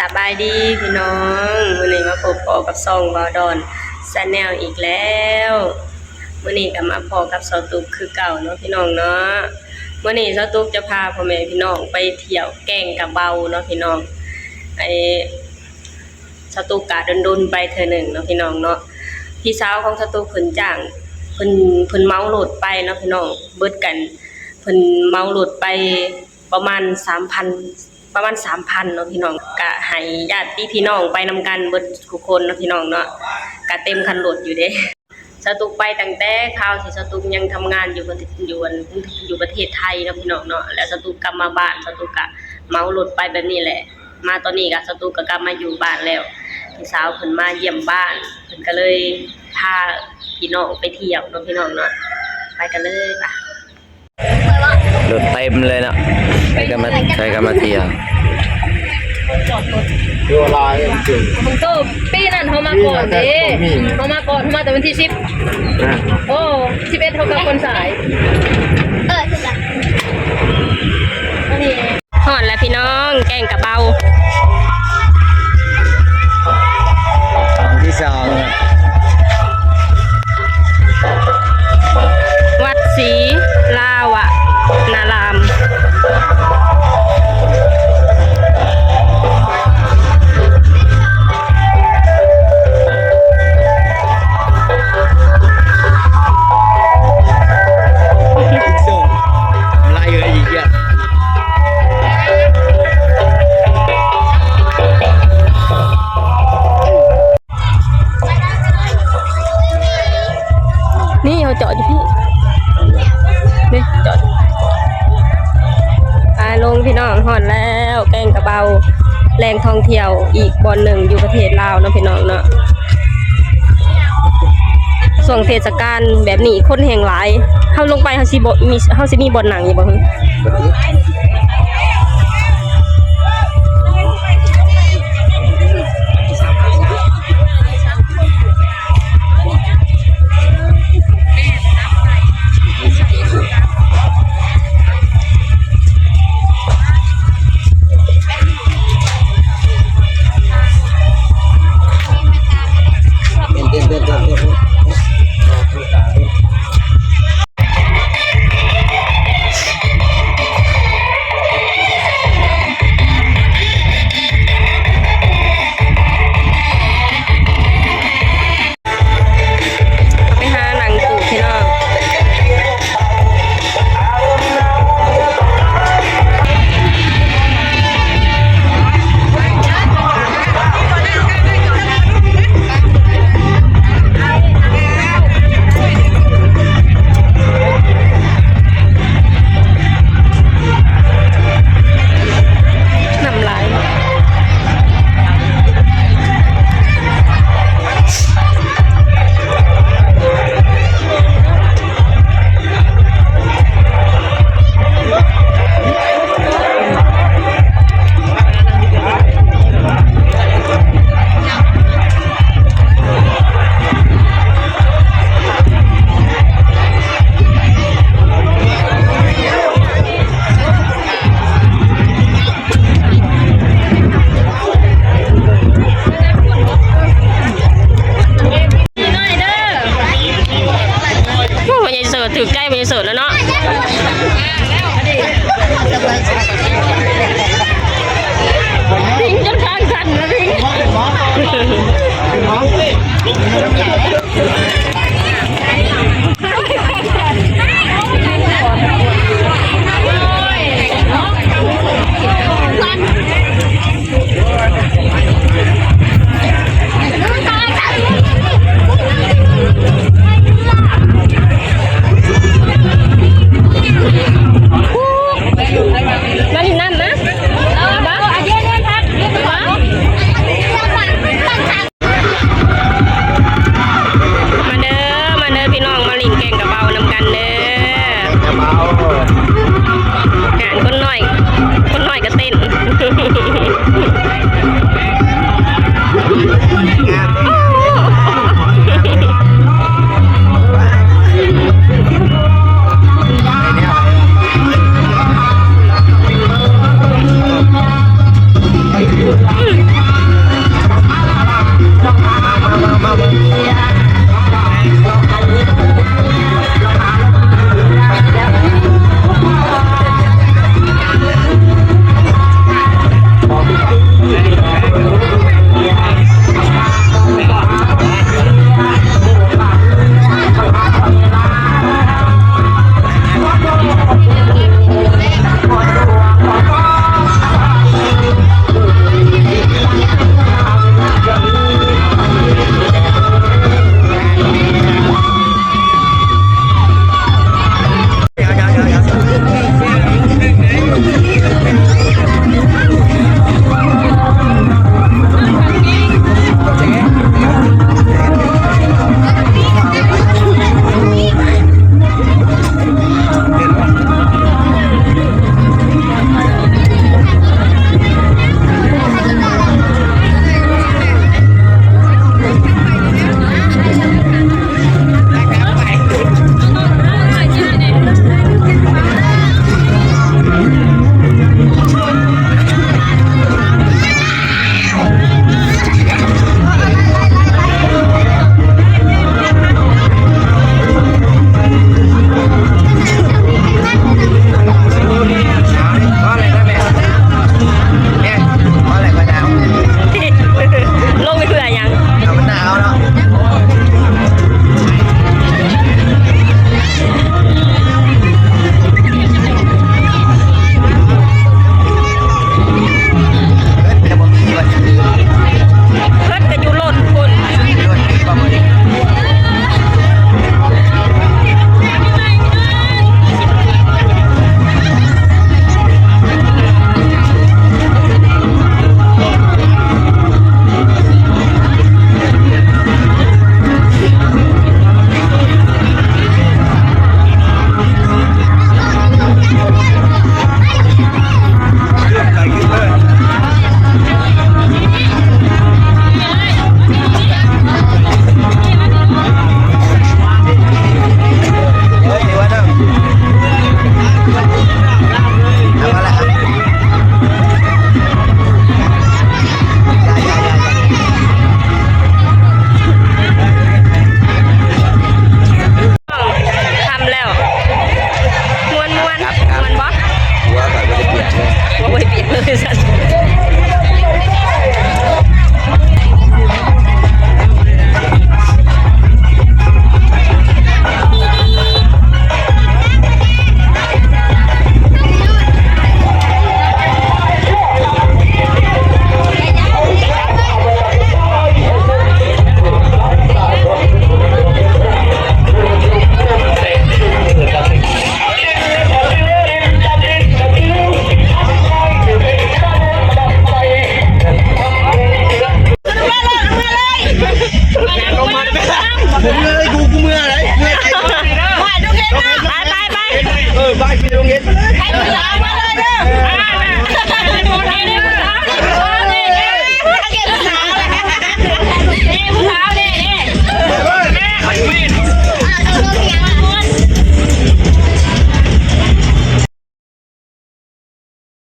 ສະບາຍດີພີ່ນ້ອງ, ມື້ນີ້ມາພົບພໍ້ກັບຊ່ອງບ່າວດອນແຊນແນວອີກແລ້ວ. ມື້ນີ້ກໍມາພໍ້ກັບສາວຕຸກຄືເກົ່າເນາະພີ່ນ້ອງເນາະ. ມື້ນີ້ສາວຕຸກຈະພາພໍ່ແມ່ພີ່ນ້ອງໄປທ່ຽວແກ້ງກະເບົາເນາະພີ່ນ້ອງ. ໄອ້ ສາວຕຸກກະດົນໆໄປເທື່ອໜຶ່ງເນາະພີ່ນ້ອງເນາະ. ພີ່ສາວຂອງສາວຕຸກເພິ່ນຈ້າງ ເພິ່ນ ເພິ່ນເໝົາລົດໄປເນາະພີ່ນ້ອງ, ເບິດກັນ ເພິ່ນເໝົາລົດໄປປະມານສາມພັນ ປະມານສາມພັນເນາະພີ່ນ້ອງ. ກະໃຫ້ຍາດຕິພີ່ນ້ອງໄປນຳກັນເບິດທຸກຄົນເນາະພີ່ນ້ອງເນາະ, ກະເຕັມຄັນລົດຢູ່ເດ້. ສາວຕຸກໄປຕັ້ງແຕ່ຄາວທີ່ສາວຕຸກຍັງທຳງານຢູ່ປະເທດ ຢູ່ອັນ ຢູ່ປະເທດໄທເນາະພີ່ນ້ອງເນາະ. ແລ້ວສາວຕຸກກັບມາບ້ານ ສາວຕຸກກະເໝົາລົດໄປແບບນີ້ແຫຼະ. ມາຕອນນີ້ກະສາວຕຸກກະກັບມາຢູ່ບ້ານແລ້ວ, ພີ່ສາວເພິ່ນມາຢ້ຽມບ້ານ ເພິ່ນກະເລີຍພາພີ່ນ້ອງໄປທ່ຽວເນາະພີ່ນ້ອງເນາະ. ໄປກັນເລີຍປະ. ລົດເຕັມເລີຍເນາະ, ໃຜກໍມາ ໃຜກໍມາທ່ຽວ. ເວລາເອງເກັ່ງ ໂຕ ປີນັ້ນເຮົາມາກ່ອນເດ້, ເຮົາມາກ່ອນ ເຮົາມາແຕ່ວັນທີສິບ. ໂອ້ ສິບເອັດເຮົາກັບກ່ອນສາຍ. ເອີ ຖືກລະ. ຮອດແລ້ວພີ່ນ້ອງ ແກ້ງກະເບົາ ອັນທີສອງ ວັດສີລາວະນາລາມ. ນີ້ເຮົາຈອດຢູ່ພີ້ເດ້ ຈອດ. ອາ ລົງພີ່ນ້ອງ ຮອດແລ້ວ ແກ້ງກະເບົາ ແຫຼ່ງທ່ອງທ່ຽວອີກບ່ອນໜຶ່ງຢູ່ປະເທດລາວເນາະພີ່ນ້ອງເນາະ. ຊ່ວງເທດສະການແບບນີ້ຄົນແຮ່ງຫຼາຍ, ເຮົາລົງໄປເຮົາຊິບໍ່ມີ ເຮົາຊິມີບ່ອນນັ່ງຢູ່ບໍ່? ເຮົາໄປຫານັ່ງຕູ້ພີ່ນ້ອງ. ນ້ຳລາຍ. ໂອ້ ພໍ່ໃຫຍ່ເສີດ ຖືກໃຈພໍ່ໃຫຍ່ເສີດແລ້ວເນາະ. ພິງຈົນຄາງສັ່ນແລ້ວພິງ. ມາຫຼິ້ນນ້ຳນະ ເອົາບໍ່? ມາ. ເອີ ໄປໂຮງຮຽນໄປເລີຍ ໃຫ້ຜູ້ສາວມາເລີຍເດີ.